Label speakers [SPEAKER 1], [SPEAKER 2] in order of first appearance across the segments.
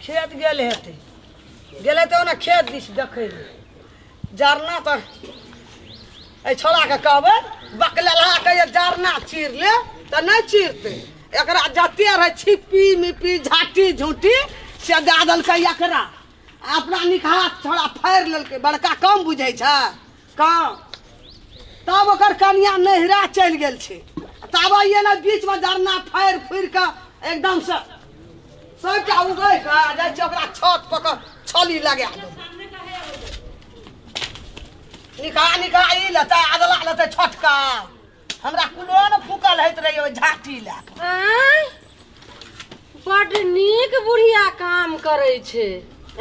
[SPEAKER 1] खेत गेल हेतै, गेल हेतै ओना खेत दिस देखै लए। जरना तऽ एहि छौड़ाके कहबै बकलेलहा के जे जरना चीर ले तऽ नहि चीरतै। एकरा जते रहै छिप्पी मिप्पी झाटी झूटी से दए देलकै एकरा, आ अपना निकहा छौड़ा फाड़ि लेलकै। बड़का कम बुझै छै कम। तब ओकर कनिया नैहरा चलि गेल छै, तब आइए ने बीचमे जरना फाड़ि फुड़ि कऽ एकदमसँ सबटा उगै कऽ जाइ छै, ओकरा छत पर कऽ छली लगा देबै। निका निका ई लेतै, अदला लेतै छोटका। हमरा कुलो ने फूकल होइत रहै ओहि झाटी लए कऽ।
[SPEAKER 2] आँय, बड्ड नीक बुढ़िया काम करै छै।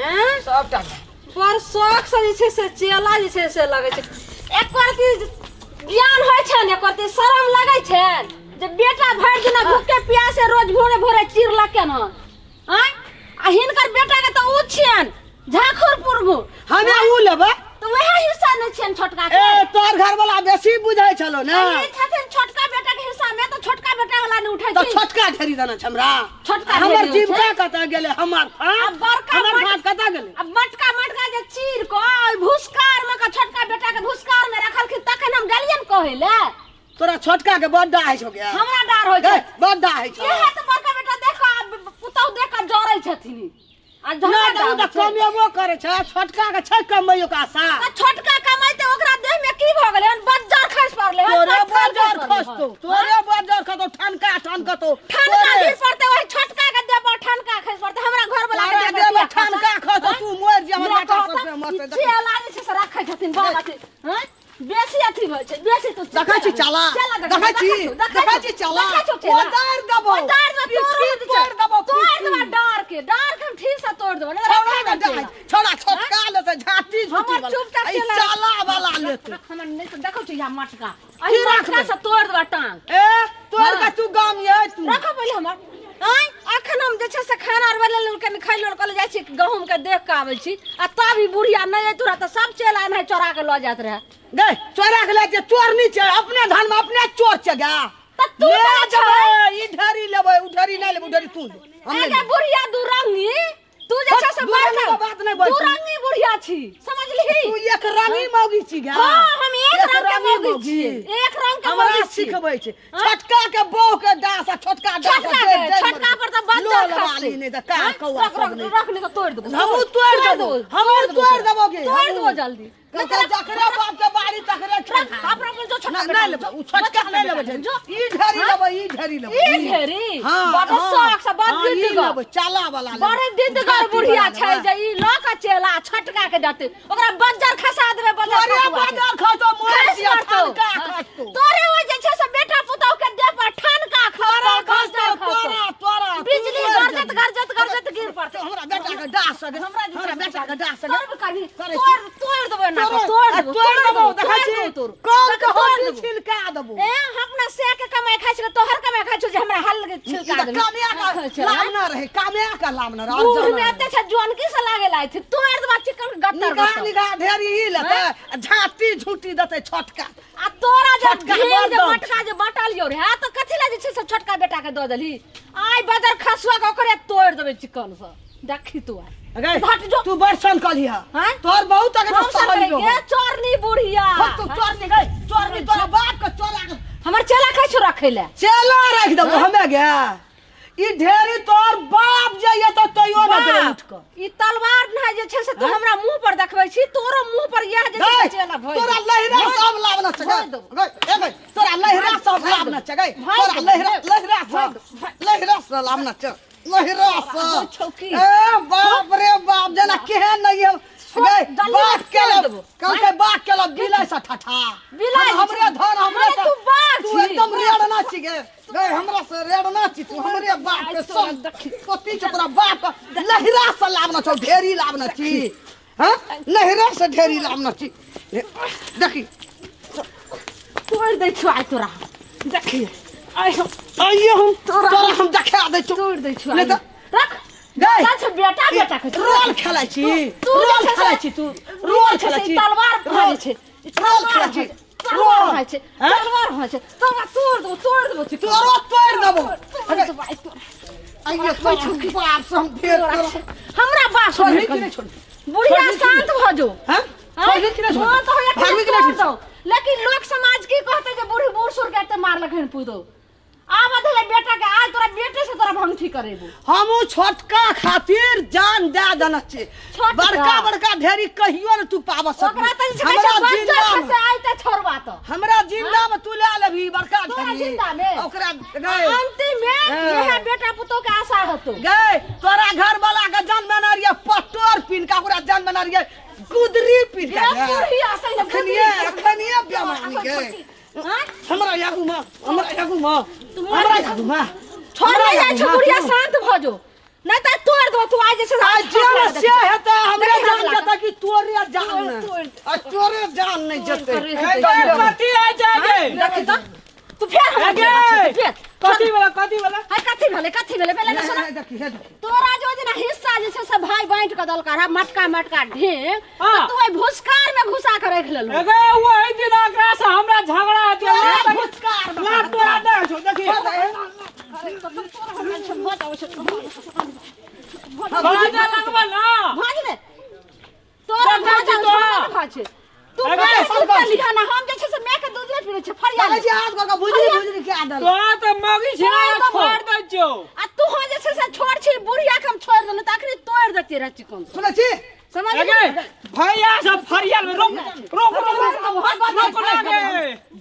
[SPEAKER 2] आँय,
[SPEAKER 1] सबटा
[SPEAKER 2] बड़ शौक से जे छै से चेला जे छै से लगै छै। एक रत्ती ज्ञान होइ छै ने, एक रत्ती शरम लगै छै जे बेटा भरि दिना भूखे प्यासे रोज भोरे भोरे चिरलकै हन। आँय, आ हिनकर बेटा के तऽ उ छियनि झाखुर पुरबू।
[SPEAKER 1] हमे उ लेबै
[SPEAKER 2] तऽ वएह हिस्सा नहि छियनि छोटका के।
[SPEAKER 1] ए तोहर घर वाला बेसी बुझै छलो ने।
[SPEAKER 2] ई छथिन छोटका बेटा के हिस्सा में, तऽ छोटका बेटा वाला नहि उठै
[SPEAKER 1] तऽ
[SPEAKER 2] छै।
[SPEAKER 1] छोटका ढेरी देने छै हमरा।
[SPEAKER 2] छोटका
[SPEAKER 1] हमर
[SPEAKER 2] ढेरी छै।
[SPEAKER 1] जीविका कतऽ गेलै? हमर
[SPEAKER 2] आ
[SPEAKER 1] फाँट,
[SPEAKER 2] बड़का
[SPEAKER 1] हमर
[SPEAKER 2] मट-
[SPEAKER 1] फाँट कतऽ गेलै?
[SPEAKER 2] आ मटका मटका जे चीर कऽ ओहि भुसकार में कऽ छोटका बेटा के भुसकार में रखलखिन, तखन हम गेलियनि कहै लए।
[SPEAKER 1] तोरा छोटका के बड्ड डाह छौ गे।
[SPEAKER 2] हमरा डार होइ छै।
[SPEAKER 1] गै, बड्ड डाह छौ।
[SPEAKER 2] इएह तऽ बड़का बेटा देख कऽ आ पुतहु देख कऽ जरै छथिन। आ
[SPEAKER 1] नहि
[SPEAKER 2] झगड़ा
[SPEAKER 1] तऽ ओ तऽ
[SPEAKER 2] होइ छै।
[SPEAKER 1] कमेबो करै छै, छोटका के छै कमैयो के आशा।
[SPEAKER 2] तऽ छोटका कमाइते ओकरा देह में की भऽ गेलै हन? बज्जर खसि पड़लै हन,
[SPEAKER 1] तोरे
[SPEAKER 2] पत्थर खसि
[SPEAKER 1] बज्जर
[SPEAKER 2] पड़लै हन।
[SPEAKER 1] खसतौ, तोरे बज्जर खसतौ, ठनका ठनकतौ।
[SPEAKER 2] ठनका
[SPEAKER 1] तोरे
[SPEAKER 2] गिर पड़तै ओहि छोटका के देह पर, ठनका खसि पड़तै। हमरा घर वाला के
[SPEAKER 1] तोरा
[SPEAKER 2] देह
[SPEAKER 1] देह
[SPEAKER 2] पर
[SPEAKER 1] पर
[SPEAKER 2] किया खसत?
[SPEAKER 1] ठनका खसतौ, तू मरि जा, हमर
[SPEAKER 2] हमरा
[SPEAKER 1] बेटा
[SPEAKER 2] कहत,
[SPEAKER 1] सबके मरतै।
[SPEAKER 2] ई चेला जे छै से राखै छथिन बड़ अथी, हँ? बेसी अथी होइ छै, बेसी तू
[SPEAKER 1] देखै छी चला,
[SPEAKER 2] चला
[SPEAKER 1] देखै छी, देखै छी चला।
[SPEAKER 2] देखै छौ चेला।
[SPEAKER 1] ओदारि देबौ।
[SPEAKER 2] ओदारि देबौ, तोरो
[SPEAKER 1] पीठी तोड़ि देबौ,
[SPEAKER 2] तोड़ि
[SPEAKER 1] पीठी।
[SPEAKER 2] देबौ डाँर के, डाँर के हम ठीक से तोड़ि देबौ, नहि
[SPEAKER 1] छौड़ा
[SPEAKER 2] रखै
[SPEAKER 1] के
[SPEAKER 2] नहि
[SPEAKER 1] डाँर,
[SPEAKER 2] चेला।
[SPEAKER 1] छौड़ा छोटका लेतै, झाटी झूटी
[SPEAKER 2] हमर
[SPEAKER 1] वाला।
[SPEAKER 2] चुपचाप
[SPEAKER 1] ई
[SPEAKER 2] चेला।
[SPEAKER 1] चला वाला लेतै।
[SPEAKER 2] रख, हमर नहि तऽ देखै छी यहाँ मटका।
[SPEAKER 1] की
[SPEAKER 2] एहि मटका
[SPEAKER 1] राखबै?
[SPEAKER 2] से तोड़ि देबौ टाँग।
[SPEAKER 1] ए, तोड़ के
[SPEAKER 2] हाँ।
[SPEAKER 1] तू गाम ये तू।
[SPEAKER 2] राखऽ पहिले हमर। आँय, अखन हम जे छै से खाना आर बनेलहुँ, कनि खैलहुँ, कहलियै जाइ छी गहूँम के देख कऽ आबै छी, आ तब ई बुढ़िया नहि अयतु रहए तऽ सब चेला एनाहि चोरा कऽ लऽ जाइत रहए।
[SPEAKER 1] गै, चोरा के लए जे चोरनी छै, अपने धन में अपने चोर छै गे।
[SPEAKER 2] तऽ तू
[SPEAKER 1] ले
[SPEAKER 2] तऽ
[SPEAKER 1] जेबै,
[SPEAKER 2] छै।
[SPEAKER 1] ई ढेरी लेबै, उ ढेरी नहि लेबै, उ ढेरी तू ले। हम नहि
[SPEAKER 2] एगे
[SPEAKER 1] लेबै।
[SPEAKER 2] बुढ़िया दुरंगी, तू जे छै से
[SPEAKER 1] दुरंगी
[SPEAKER 2] बड़का
[SPEAKER 1] के बात नहि बोल।
[SPEAKER 2] दुरंगी बुढ़िया छी, समझलिही?
[SPEAKER 1] तू एक रंगी मौगी छी गे।
[SPEAKER 2] हाँ, हम एक रंग के मौगी छी। एक रंग के
[SPEAKER 1] हमरा
[SPEAKER 2] मौगी छी।
[SPEAKER 1] सिखबै छै।
[SPEAKER 2] हाँ?
[SPEAKER 1] छोटका के बहू के डास आ छोटका डास
[SPEAKER 2] छोटका
[SPEAKER 1] आ
[SPEAKER 2] के,
[SPEAKER 1] जड़ि जड़ि
[SPEAKER 2] छोटका
[SPEAKER 1] मरतै।
[SPEAKER 2] पर तऽ बज्जर
[SPEAKER 1] लोल
[SPEAKER 2] खसतै।
[SPEAKER 1] वाली नहि तऽ कार
[SPEAKER 2] हाँ?
[SPEAKER 1] कौआ
[SPEAKER 2] रख,
[SPEAKER 1] सब
[SPEAKER 2] रख,
[SPEAKER 1] नहि।
[SPEAKER 2] रख, नहि तऽ तोड़ि देबौ।
[SPEAKER 1] हमहूँ तोड़ि देबौ, हमहूँ तोड़ि देबौ गे,
[SPEAKER 2] तोड़ि देबौ
[SPEAKER 1] हमहूँ।
[SPEAKER 2] जल्दी।
[SPEAKER 1] कहलकै जकरे बाप के बाड़ी तकरे
[SPEAKER 2] रख,
[SPEAKER 1] खेत।
[SPEAKER 2] अपना अपन जो छोटका
[SPEAKER 1] नहि,
[SPEAKER 2] बेटा
[SPEAKER 1] नहि लेबै,
[SPEAKER 2] जो,
[SPEAKER 1] उ छोटका
[SPEAKER 2] छोटका
[SPEAKER 1] नहि
[SPEAKER 2] बेटा
[SPEAKER 1] लेबै ढेरी।
[SPEAKER 2] जो।
[SPEAKER 1] ई ढेरी
[SPEAKER 2] हाँ?
[SPEAKER 1] लेबै, ई ढेरी लेबै।
[SPEAKER 2] ई ढेरी?
[SPEAKER 1] हाँ,
[SPEAKER 2] बड़
[SPEAKER 1] हाँ।
[SPEAKER 2] शौक से, बड़
[SPEAKER 1] हाँ, ई
[SPEAKER 2] जिद्दगर।
[SPEAKER 1] लेबै, चाला वाला लेबै।
[SPEAKER 2] बड़े जिद्दगर
[SPEAKER 1] झाटी
[SPEAKER 2] बुढ़िया
[SPEAKER 1] वाला
[SPEAKER 2] छै
[SPEAKER 1] लेबै।
[SPEAKER 2] जे ई लऽ कऽ चेला छोटका के देतै, ओकरा बज्जर खसा देबै, बज्जर
[SPEAKER 1] तोरे
[SPEAKER 2] खसुआ के।
[SPEAKER 1] बज्जर खसतौ, मरि
[SPEAKER 2] खसि
[SPEAKER 1] जिया,
[SPEAKER 2] पड़तौ।
[SPEAKER 1] ठनका
[SPEAKER 2] हाँ।
[SPEAKER 1] खसतौ।
[SPEAKER 2] तोरे ओहि जे छै से बेटा पुतहु के देह पर ठनका खसतौ,
[SPEAKER 1] तोरा
[SPEAKER 2] बज्जर
[SPEAKER 1] खसतौ,
[SPEAKER 2] खसतौ।
[SPEAKER 1] तोरा, तोरा, तू
[SPEAKER 2] बिजली
[SPEAKER 1] मरि
[SPEAKER 2] गरजत,
[SPEAKER 1] जेबही।
[SPEAKER 2] गरजत, गरजत गिर पड़तै।
[SPEAKER 1] हमरा बेटा के डास सगे,
[SPEAKER 2] हमरा जे
[SPEAKER 1] हमरा
[SPEAKER 2] छै से
[SPEAKER 1] बेटा के डास सगे।
[SPEAKER 2] तोड़ कभी,
[SPEAKER 1] करै छी।
[SPEAKER 2] तोड़, तोड़ देबै ना,
[SPEAKER 1] तोड़,
[SPEAKER 2] तोड़
[SPEAKER 1] आ
[SPEAKER 2] देबौ,
[SPEAKER 1] तोड़
[SPEAKER 2] तोड़
[SPEAKER 1] देबौ,
[SPEAKER 2] देबौ,
[SPEAKER 1] देखै
[SPEAKER 2] तोड़
[SPEAKER 1] छी?
[SPEAKER 2] देबौ, तोड़।
[SPEAKER 1] कल के
[SPEAKER 2] तोड़
[SPEAKER 1] हड्डी
[SPEAKER 2] देबौ।
[SPEAKER 1] छिलका देबौ।
[SPEAKER 2] ए, हम अपना से के कमाई खाइ छी, तोहर कमाई खाइ छौ जे हमरा हल के छिलका
[SPEAKER 1] ई तऽ
[SPEAKER 2] देबही।
[SPEAKER 1] कामिया
[SPEAKER 2] खाइ
[SPEAKER 1] के
[SPEAKER 2] छै,
[SPEAKER 1] लाम ना रहै, कामिया के लाम ना रहै, और
[SPEAKER 2] बूढ़
[SPEAKER 1] जाना
[SPEAKER 2] में
[SPEAKER 1] रहै।
[SPEAKER 2] एते छै जुअनकी से लागे लाइ छै, तोड़ देबा चिकन गत्तर
[SPEAKER 1] निगाह
[SPEAKER 2] गत्तर।
[SPEAKER 1] निगाह ढेरी ई लेतै, आ झाँटी झूटी देतै छोटका।
[SPEAKER 2] आ तोरा जे
[SPEAKER 1] छोटका
[SPEAKER 2] घी
[SPEAKER 1] बड़
[SPEAKER 2] जे
[SPEAKER 1] दम।
[SPEAKER 2] मटका जे बाँटल यौ रे, तऽ कथी लए जे छै से छोटका बेटा के दऽ देलही? आइ बजर खसुआ के ओकरे तोड़ि देबै चिकन से, देखी तू आइ।
[SPEAKER 1] गै,
[SPEAKER 2] हट जो।
[SPEAKER 1] तू बड़ सन कहलिह।
[SPEAKER 2] हाँ?
[SPEAKER 1] तोहर बहुत अगर
[SPEAKER 2] हम सन
[SPEAKER 1] सहलियो।
[SPEAKER 2] करै के चोरनी बुढ़िया।
[SPEAKER 1] हट तू चोरनी गै, चोरनी तोरा बाप के चोरा के।
[SPEAKER 2] हमर चेला कहै छौ रखै लए?
[SPEAKER 1] चेला राखि देबो हमे गे। ई ढेरी तोहर बाप जे ये तऽ तैयो न दे
[SPEAKER 2] बाप,
[SPEAKER 1] उठ कऽ।
[SPEAKER 2] ई तलवार नहि जे छै से तू हमरा मुँह पर देखबै छी, तोरो मुँह पर इएह जे छै से
[SPEAKER 1] गै,
[SPEAKER 2] चेला भऽ
[SPEAKER 1] तोरा
[SPEAKER 2] जेतौ।
[SPEAKER 1] लहिरा सब लाबना छै गै।
[SPEAKER 2] भऽ देबो।
[SPEAKER 1] गै, ए गै, तोरा लहिरा सब लाबना छै गै।
[SPEAKER 2] भऽ
[SPEAKER 1] तोरा
[SPEAKER 2] देबो।
[SPEAKER 1] लहिरा, लहिरा
[SPEAKER 2] भऽ
[SPEAKER 1] सब,
[SPEAKER 2] देबो।
[SPEAKER 1] लहिरा सब लाबना छै। लहिरा सब।
[SPEAKER 2] होइ छौ की?
[SPEAKER 1] ए बाप रे बाप, जेना केहन नहि हम। गै,
[SPEAKER 2] जल्दी
[SPEAKER 1] बाघ
[SPEAKER 2] तोड़ि
[SPEAKER 1] केलक,
[SPEAKER 2] देबो।
[SPEAKER 1] कहलकै बाघ केलक बिलाइ से ठठा।
[SPEAKER 2] बिलाइ
[SPEAKER 1] हमरे धन, हमरे
[SPEAKER 2] अरे
[SPEAKER 1] से-
[SPEAKER 2] तू बाघ
[SPEAKER 1] तू
[SPEAKER 2] छी।
[SPEAKER 1] एकदम रेड़ना छी गे। गै, हमरा से रेड़ना छी तू, हमरे बाप के सब पति छौ तोरा बाप के। लहिरा से लाबना छौ, ढेरी लाबना छी। हाँ? लहिरा से ढेरी लाबना छी। देखी।
[SPEAKER 2] तोड़ि दै छियौ आइ तोरा। देखी। आइ हम
[SPEAKER 1] आइए हम तोरा हम देखा दै छियौ।
[SPEAKER 2] तोड़ि दै छियौ
[SPEAKER 1] नहि
[SPEAKER 2] आइ।
[SPEAKER 1] तऽ
[SPEAKER 2] रख।
[SPEAKER 1] गै।
[SPEAKER 2] अच्छा, बेटा, बेटा कहै छौ।
[SPEAKER 1] रोल खेलाइ छी।
[SPEAKER 2] तू जे
[SPEAKER 1] रोल
[SPEAKER 2] छै से-
[SPEAKER 1] खेलाइ छी तू।
[SPEAKER 2] तू
[SPEAKER 1] रोल
[SPEAKER 2] जे छै
[SPEAKER 1] खेलाइ
[SPEAKER 2] से
[SPEAKER 1] छी।
[SPEAKER 2] तलवार भऽ जाइ छै। ई
[SPEAKER 1] रोल
[SPEAKER 2] तलवार
[SPEAKER 1] खेलाइ छी।
[SPEAKER 2] भऽ जाइ तलवार
[SPEAKER 1] रोल।
[SPEAKER 2] भऽ जाइ छै।
[SPEAKER 1] हैं?
[SPEAKER 2] तलवार भऽ जाइ छै। तोरा तोड़ देबौ, तोड़ देबौ चिकन।
[SPEAKER 1] तोरो तोड़ि देबौ।
[SPEAKER 2] तोड़ देबौ आइ तोरा।
[SPEAKER 1] आइए तोरा बाप से हम भेंट करब।
[SPEAKER 2] हमरा बाप से
[SPEAKER 1] छोड़ही
[SPEAKER 2] भेंट
[SPEAKER 1] कि नहि
[SPEAKER 2] करू।
[SPEAKER 1] छोड़ही?
[SPEAKER 2] बुढ़िया
[SPEAKER 1] छोड़ही कि
[SPEAKER 2] शांत भऽ जो।
[SPEAKER 1] हैं? छोड़ही कि नहि छोड़ही?
[SPEAKER 2] मोन तऽ होइए कि
[SPEAKER 1] भागबी कि नहि
[SPEAKER 2] छोड़ दौ। लेकिन लोक समाज की कहतै जे बूढ़ी बूढ़ सूढ़ के एते मारलक हन पुतोहु। आब अधले बेटा के आज तोरा बेटे से तोरा भंगठी करेबो।
[SPEAKER 1] हमहूँ छोटका खातिर जान दए देने छी।
[SPEAKER 2] छोटका?
[SPEAKER 1] बड़का बड़का ढेरी कहियो ने तू पाबऽ सकबी।
[SPEAKER 2] ओकरा तऽ जे छै
[SPEAKER 1] हमरा
[SPEAKER 2] बच्चा
[SPEAKER 1] जिंदा मे
[SPEAKER 2] खसे आइ तऽ छोड़बा तऽ।
[SPEAKER 1] हमरा जिंदा में तू ले लेबही बड़का
[SPEAKER 2] तोरा
[SPEAKER 1] ढेरी।
[SPEAKER 2] जिंदा में?
[SPEAKER 1] ओकरा गए
[SPEAKER 2] अंतिम में
[SPEAKER 1] हाँ।
[SPEAKER 2] इएह बेटा पुतोह के आशा होतो।
[SPEAKER 1] गए तोरा घर वाला के जन बना रहिए पटोर पीन का, ओकरा जन बना रहिए गुदरी पीन का।
[SPEAKER 2] ए, बूढ़ी आशा है,
[SPEAKER 1] अखनिए
[SPEAKER 2] गुदरी।
[SPEAKER 1] अखनिए बेमानी गए।
[SPEAKER 2] हाँ?
[SPEAKER 1] हमरा आगू में, हमरा आगू में,
[SPEAKER 2] तू
[SPEAKER 1] हमरा आगू में।
[SPEAKER 2] छोड़
[SPEAKER 1] हमरा
[SPEAKER 2] नहीं जाइ
[SPEAKER 1] आगू
[SPEAKER 2] छौ
[SPEAKER 1] में
[SPEAKER 2] बुढ़िया
[SPEAKER 1] तू।
[SPEAKER 2] शांत भऽ जो, नहीं तऽ तोड़ दो तू आज जे छै।
[SPEAKER 1] आ जे से हेतै हमरे
[SPEAKER 2] देखी
[SPEAKER 1] जान
[SPEAKER 2] हमरा
[SPEAKER 1] जेतै कि तोरे जान
[SPEAKER 2] तोड़,
[SPEAKER 1] नहि।
[SPEAKER 2] तोड़।
[SPEAKER 1] आ तोरे जान नहि जेतै।
[SPEAKER 2] तोड़,
[SPEAKER 3] ए, कथी आ जाए
[SPEAKER 2] देखी तऽ तू फेर हमरा
[SPEAKER 3] अगे!
[SPEAKER 2] घेरा छौ, तू फेर।
[SPEAKER 3] कथी वाला, कथी वाला?
[SPEAKER 2] हाय, कथी भेलै, कथी भेलै? पहिले तऽ सुन।
[SPEAKER 1] देखी हे देखी।
[SPEAKER 2] तोरा जो जेना हिस्सा जे छै से भाई बाँटि कऽ देलका रहा मटका मटका ढेंग,
[SPEAKER 3] हाँ।
[SPEAKER 2] तऽ तू ओहि भुसकार में घुसा कऽ राखि लेलहु।
[SPEAKER 3] अगे वही दिन ओकरा से हमरा झगड़ा हेतै।
[SPEAKER 1] तोरा भुसकार में
[SPEAKER 3] लात तोरा दे छौ, देखी। बाजा लगबा ना।
[SPEAKER 2] भाज ने तोरा।
[SPEAKER 3] देखै
[SPEAKER 2] भाज
[SPEAKER 3] छी तोरा।
[SPEAKER 2] भाज छै तू।
[SPEAKER 3] अगे,
[SPEAKER 2] माय
[SPEAKER 1] सब
[SPEAKER 2] दूध
[SPEAKER 1] कर।
[SPEAKER 2] लिहा ना, हम जे छै से माय के दूध नहि पीबै छै फरिया
[SPEAKER 1] कहै छी हाथ कऽ के बुझली बुझली के आदल।
[SPEAKER 3] तोरा तऽ मौगी छिना
[SPEAKER 2] तोड़ देबो।
[SPEAKER 3] छोड़ दै छियौ।
[SPEAKER 2] आ तू हो जे छै से छोड़ छी, बुढ़िया के हम छोड़ देलहुँ तऽ अखनी तोड़ देती रह चिकन।
[SPEAKER 1] सुनै छी?
[SPEAKER 2] समझ
[SPEAKER 3] अगे भैया सब फरियाल में रोक रोक रोक रोक रोक ना गे।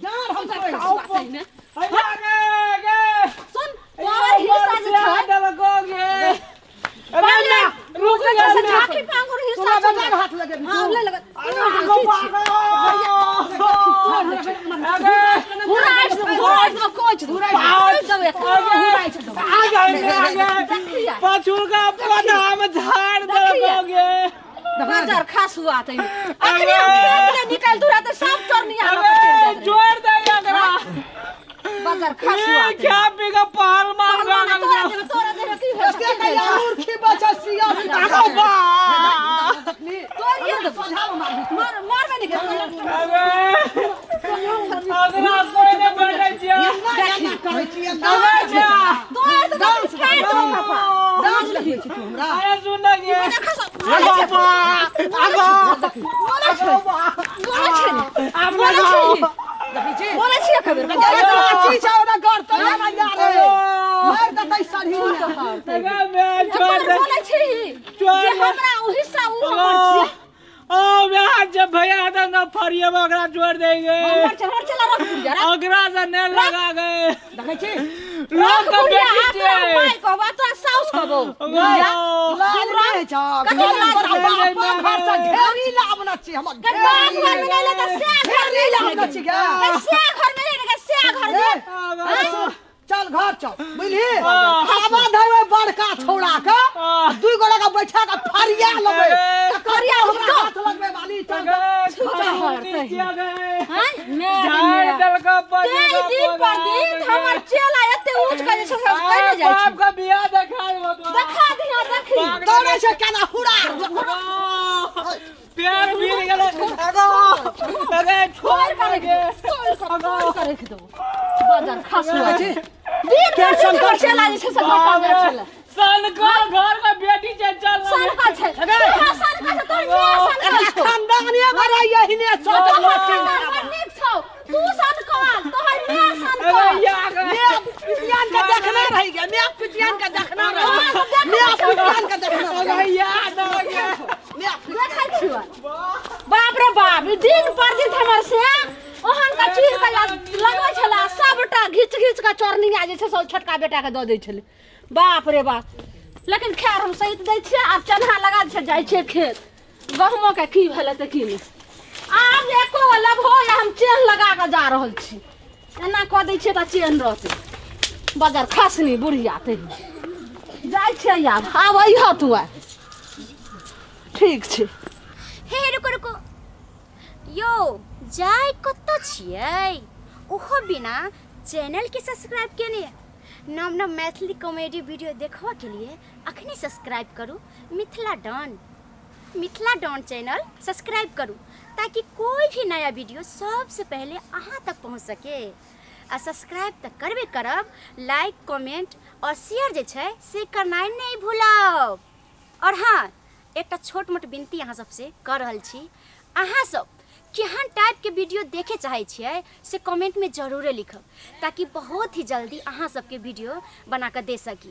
[SPEAKER 1] जान हम तोड़।
[SPEAKER 3] भैया गे गे।
[SPEAKER 2] सुन, तोहर हिस्सा जे छै
[SPEAKER 3] देलको गे। अरे
[SPEAKER 2] पहिले
[SPEAKER 3] ना, रुक
[SPEAKER 2] जे
[SPEAKER 3] जा
[SPEAKER 2] छै से
[SPEAKER 3] ना।
[SPEAKER 2] झाँकी पांगुर हिस्सा
[SPEAKER 1] तोरा
[SPEAKER 2] छौ।
[SPEAKER 1] बेटा हाथ लगेबही
[SPEAKER 2] हाँ,
[SPEAKER 1] तू।
[SPEAKER 2] ले लगे।
[SPEAKER 3] अरे अगे
[SPEAKER 2] हुराइट देबो, हुराइट देबो, कोच देबो, कोच देबो एखन, हुराइट देबो।
[SPEAKER 3] आ गए आ गए पछुलका पौधा में झाड़ देलको गे।
[SPEAKER 2] बाजार खासुआ तै अखनी हम खेत ले निकाल दूरा तऽ सब चोरनी आलो के चलि
[SPEAKER 3] अबे
[SPEAKER 2] जाइत रहै।
[SPEAKER 3] जोड़ दे एकरा।
[SPEAKER 2] बाजार खासुआ
[SPEAKER 3] ई क्या पी के पहल मार
[SPEAKER 2] तोरा
[SPEAKER 3] गल।
[SPEAKER 2] देबो, तोरा देबो की होइ
[SPEAKER 1] एते
[SPEAKER 2] छै?
[SPEAKER 1] कहिया मूर्खी बचल सिया।
[SPEAKER 3] आगो बा।
[SPEAKER 2] तोड़िए देबो, मार मारबे नहीं करबो।
[SPEAKER 3] अबे अगला कोई नहीं बैठे छिया।
[SPEAKER 1] एना करै छी
[SPEAKER 3] अबे छिया।
[SPEAKER 2] तोड़ देबो, फेर देबो पापा।
[SPEAKER 1] डांस लगबै छी तू हमरा।
[SPEAKER 3] अरे सुन ना गे।
[SPEAKER 2] देखा सब
[SPEAKER 3] आगो बा आगो।
[SPEAKER 2] बोलै छै, बोलै छै ने।
[SPEAKER 3] आब
[SPEAKER 2] बोलै
[SPEAKER 3] लगाओ।
[SPEAKER 2] छै।
[SPEAKER 1] देखै छी?
[SPEAKER 2] बोलै छियै कबीर।
[SPEAKER 1] अरे छी ओना घर तो ना यार मार देतै सही।
[SPEAKER 3] अबे मैं छोड़ दे।
[SPEAKER 2] बोलै छी
[SPEAKER 3] छोड़
[SPEAKER 2] जे
[SPEAKER 3] दे।
[SPEAKER 2] हमरा ओ हिस्सा ओ हमर छियै।
[SPEAKER 3] ओ मैं जब भैया आता ना फरिया में ओकरा छोड़ देंगे।
[SPEAKER 2] हमर छै, हमर चला रख बुढ़िया, रख।
[SPEAKER 3] ओकरा से नहीं लगा गए।
[SPEAKER 1] देखै छी?
[SPEAKER 3] लोग
[SPEAKER 2] रख
[SPEAKER 3] के
[SPEAKER 2] बुढ़िया,
[SPEAKER 3] बेटी
[SPEAKER 2] आ तोरा
[SPEAKER 3] छियै।
[SPEAKER 2] माय कहबो, आ तोरा साउस कहबो। बुढ़िया,
[SPEAKER 1] लाज नहि छौ?
[SPEAKER 2] कथी लाज
[SPEAKER 1] तोरा
[SPEAKER 3] छै?
[SPEAKER 1] बापक घर से ढेरी लाबने छी हमर।
[SPEAKER 2] के बाप घर में नहि लेतै, से घर में
[SPEAKER 1] ढेरी लाबने
[SPEAKER 2] लेतै।
[SPEAKER 1] छी गे।
[SPEAKER 2] के से घर में नहि लेतै, से घर में।
[SPEAKER 1] अरे सुन, चल घर चल बुझली। आवा धैबै बड़का छौड़ा के, दुई गोरा के बैठा के फरिया लेबै।
[SPEAKER 2] फरिया
[SPEAKER 1] हमरा
[SPEAKER 2] लेबै।
[SPEAKER 1] हाथ लगबै वाली चल।
[SPEAKER 2] हैं? मेरे तेई दिन पर दिन हमर चेला एते ऊँच के जे छै से कहि जाइ छै। देखा दिहा, देखी।
[SPEAKER 1] दौड़ै छै केना हुरा।
[SPEAKER 2] तोड़ के राखि देबो, तोड़ के, तोड़ के राखि देबो। बाजार खासुआ छै। दिन पर दिन हमर चेला जे छै से घटल जाइ छलै। सनका छै। तोहर सनका छै, तोहर माय सनका
[SPEAKER 1] एकरा
[SPEAKER 2] छौ।
[SPEAKER 1] खानदाने बड़ा यहिने छौ।
[SPEAKER 2] तोहर खानदान बड़ नीक छौ। तू सनकल, तोहर माय सनकल।
[SPEAKER 1] मैं पितियान के देखना रहि गया, मैं पितियान के देखना रहि गया, मैं पितियान के देखना रहि गया। मैं
[SPEAKER 2] देखै छियै। बाप रे बाप, ई दिन पर दिन हमर से ओहन का चीर के लगबै छला, सबटा घीच घीच के चोरनिया जे छै से छोटका बेटा के दऽ दै छलै। बाप रे बाप। लेकिन खैर हम सहित दै छियै, आब चन्हा लगा दै छियै, जाइ छियै खेत। गहुमो के की भेलै तऽ की नहि। आब जे एको गो लभो या हम चेन लगा कऽ जा रहल छी। एना कऽ दै छियै तऽ चेन रहतै। बजार खसनी बुढ़िया तै। जाइ छियै आब, आब अइहऽ तू आइ। ठीक छै।
[SPEAKER 4] हे हे, रुको रुको यौ, जाय कतऽ छियै ओहो बिना चैनल के सब्सक्राइब केने? नव नव मैथिली कॉमेडी वीडियो देखबऽ के लिए अखने सब्सक्राइब करू Mithila don, Mithila don channel subscribe करू ताकि कोई भी नया वीडियो सबसे पहले अहाँ तक पहुँच सके। आ सब्सक्राइब तऽ करबे करब, लाइक, कमेंट आओर शेयर जे छै से करनाइ नहि भूलब। आओर हाँ, एकटा छोट मोट विनती अहाँ सबसे कऽ रहल छी, अहाँ सब केहन टाइपके वीडियो देखे चाहै छियै से कमेंटमे जरूरे लिखब, ताकि बहुत ही जल्दी अहाँ सबके वीडियो बना कऽ दे सकी।